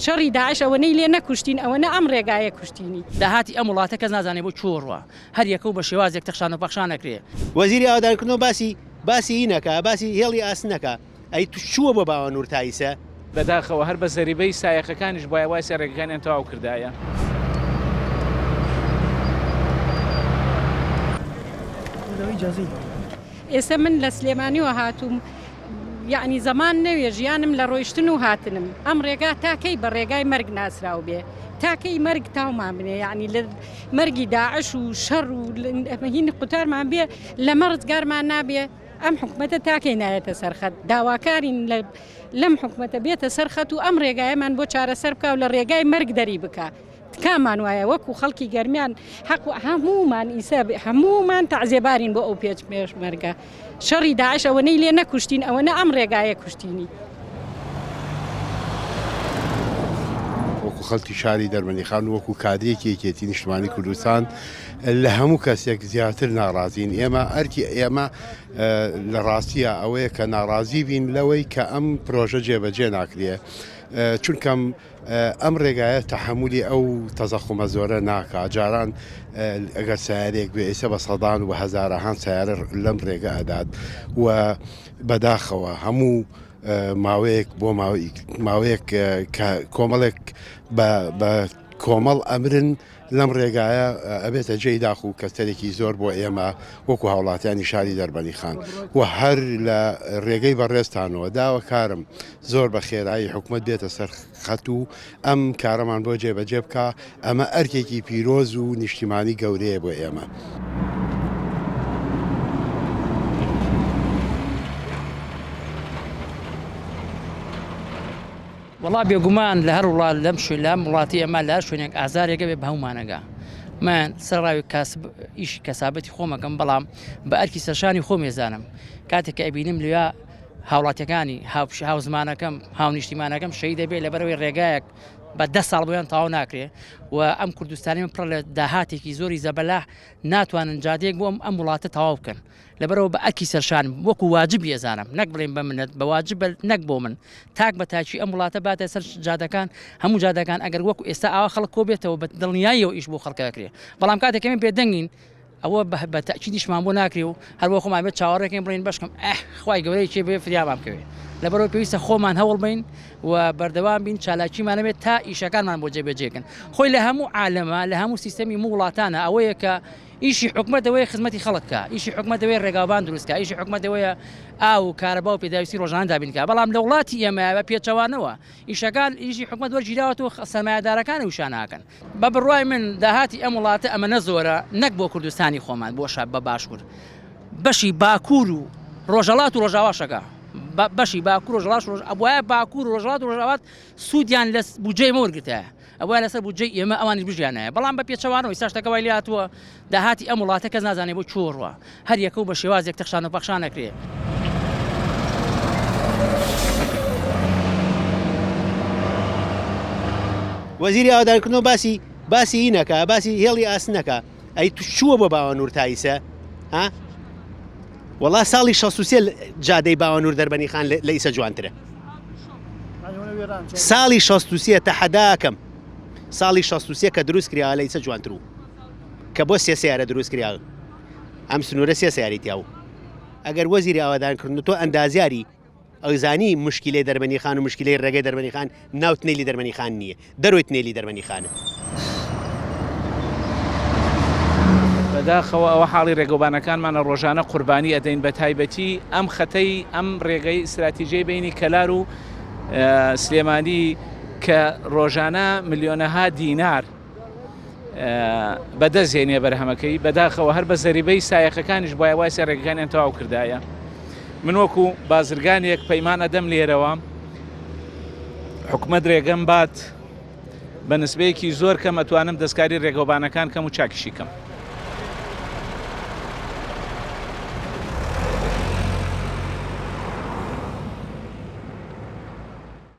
شەڕی داعش ئەوەنەی لێ نەکوشتین ئەوەنە ئەم ڕێگایە کوشتینی. داهاتی ئەم وڵاتە کەس نازانێ بۆ کوێ ڕوا، هەر یەکە و بە شێوازێک تەخشان و پەخشان ئەکرێ. وەزیری ئاوەدانکردنەوە باسی باسی هی نەکا باسی هێڵی ئاسن نەکا ئەی تو چووە بۆ باوەنور تا ئیسە؟ بەداخەوە هەر بە زەریبەی سایەقەکانیش بوایە وایسە رێگەکانیان تەواو کردایە. ئێسە من لە سلێمانیوە هاتووم یەعنی زەمان نەوێ ژیانم لە ڕۆیشتن و هاتنم ئەم ڕێگا تا کەی بە ڕێگای مەرگ ناسراو بێ تا کەی مەرگ تاومان بنێ یەعنی لە مەرگی داعش و شەڕ و هین قوتارمان بێ لەمە ڕزگارمان نابێ ئەم حکومەتە تا کەی نایەتە سەر خەت داواکارین لە لەم حکومەتە بێتە سەر خەت و ئەم ڕێگایەمان بۆ چارەسەر بکا و لە ڕێگای مەرگ دەری بکا تکامان وایە وەکو خەڵکی گەرمیان حەق و هەموومان ئیسە هەموومان تەعزێبارین بۆ ئەو پێچ پێشمەرگە شەڕی داعش ئەوەنەی لێ نەکوشتین ئەوەنە ئەم ڕێگایە کوشتینی. وەکو خەڵکی شاری دەربەندیخان و وەکو کادرێکی یەکێتی نیشتمانی کوردستان لە هەموو کەسێک زیاتر ناڕازین ئێمە ئەرکی ئێمە لە ڕاستیە ئەوەیە کە ناڕازی بین لەوەی کە ئەم پرۆژە جێبەجێ ناکرێ چونکەم ئەم ڕێگایە تەحەمولی ئەو تەزەخومە زۆرە ناکا، جاران ئەگەر سەیارەیەک بێ ئیسە بە سەدان و بە هەزارەهان سەیارە لەم ڕێگە ئەدات و بەداخەوە هەموو ماوەیەک بۆ ماوەیەک کە کۆمەڵێک بە کۆمەڵ ئەمرن لەم ڕێگایە ئەبێتە جێی داخ و کەسەرێکی زۆر بۆ ئێمە وەکو هاوڵاتیانی شاری دەربەنیخان و هەر لە ڕێگەی بەڕێزتانەوە داواکارم زۆر بە خێرایی حکومەت بێتە سەر خەت و ئەم کارەمان بۆ جێبەجێ بکا ئەمە ئەرکێکی پیرۆز و نیشتیمانی گەورەیە بۆ ئێمە. وەڵا بێگومان لە هەر وڵات لەم شوێن لەم وڵاتی ئێمە لە هەر شوێنێک ئازارێکە بێ بە هەمومانەگا من سەرڕاوی کاسب ئیشی کەسابەتی خۆمەکەم بەڵام بە ئەرکی سەرشانی خۆم ێزانم کاتێک کە ئەبینم لەوێ هاوڵاتیەکانی هاوپش هاوزمانەکەم هاونیشتیمانەکەم شەهید دەبێ لەبەرەوەی ڕێگایەک بە دە ساڵ بۆیان تەواو ناکرێ و ئەم کوردستانی من پڕ لە داهاتێکی زۆری زەبەلاح ناتوانن جادەیەک بۆ ئەم وڵاتە تەواو بکەن لەبەرئەوە بە ئەرکی سەرشانم وەکو واجبی ئەزانم نەک بڵێم بە منەت بە واجب بە نەک بۆ من تاک بە تاکی ئەم وڵاتە باتە سەر جادەکان هەموو جادەکان ئەگەر وەکو ئێستا ئاوا خەڵک کۆ بێتەوە بە دڵنیاییەوە ئیش بۆ خەڵکە ئەکرێ بەڵام کاتێک ئێمە بێدەنگین ئەوە بە تەئکیدیشمان بۆ ناکرێ و هەر بۆ خۆمان بێت چاوەڕێکەین بڵێین بەشکم ئەه خوای گەورە یەکێ بێ فریامان بکەوێ لەبەرئەوە پێویستە خۆمان هەوڵ بەین و بەردەوام بین چالاکیمان هەبێت تا ئیشەکانمان بۆ جێبەجێکەن خۆی لە هەموو عالەمە لە هەموو سیستەمی هەموو وڵاتانە ئەوەیە کە ئیشی حکومەت ئەوەیە خزمەتی خەڵک بکا، ئیشی حکومەت ئەوەیە ڕێگاوبان دروست کا، ئیشی حکومەت ئەوەیە ئاو و کارەبا و پێداویستی ڕۆژانە دابین کا، بەڵام لە وڵاتی ئێمە بە پێچەوانەوە ئیشەکان ئیشی حکومەت وەرگیراوەتەوە سەرمایەدارەکان ئەو ئیشانە ئەکەن. بە بڕوای من داهاتی ئەم وڵاتە ئەمەنە زۆرە نەک بۆ کوردستانی خۆمان بۆ شا بە باشوور بەشی باکوور و ڕۆژهەڵات و ڕۆژاواش ئەکا بەشی باکوور ڕۆژهەڵات ڕۆژ ئەبوایە باکوور و ڕۆژهەڵات و ڕۆژاوات سوودیان لە بودجەی ئێمە وەرگرتایە ئەبوایە لەسەر بودجەی ئێمە ئەوانیش بژیانایە بەڵام بە پێچەوانەوە ئیستا شتەکە وای لێهاتووە داهاتی ئەم وڵاتە کەس نازانێ بۆ کوێ ڕوا هەر یەکە و بە شێوازێک تەخشان و پەخشان ئەکرێ. وەزیری ئاوەدانکردنەوە باسی باسی هی نەکا باسی هێڵی ئاسن نەکا ئەی تو چووە بۆ باوەنور تا ئیسە ها وەڵا ساڵی 63 جادەی باوەنور دەربەنی خان لە ئیسە جوانترە ساڵی 63 تەحەداکەم ساڵی 63 کە دروست کرا لە ئیسە جوانتر و کە بۆ سێ سیارە دروست کرا ئەم سنوورە سێ سیاری تیا و ئەگەر وەزیری ئاوادانکردن تۆ ئەندازیاری ئەوزانی مشکلەی دەربەنی خان و مشکلەی ڕێگەی دەربەنی خان ناو تنێلی دەربەنی خان نییە دەرۆی تنێلی دەربەنی خانە. بەداخەوە ئەوە حاڵی ڕێگەوبانەکانمانە ڕۆژانە قوربانی ئەدەین بەتایبەتی ئەم خەتەی ئەم ڕێگەی ئیستراتیجەی بەینی کەلار و سلێمانی کە ڕۆژانە ملیۆنەها دینار بەدەست هێنێ بەرهەمەکەی بەداخەوە هەر بە زەریبەی سایەقەکانیش بایە وایسە ڕێگەکانیان تەواو کردایە من وەکو بازرگانێک پەیمان ئەدەم لێرەوە حکومەت رێگەم بات بە نسبەیەکی زۆر کەم ئەتوانم دەستکاری رێگەوبانەکان کەم و چاکیشی کەم.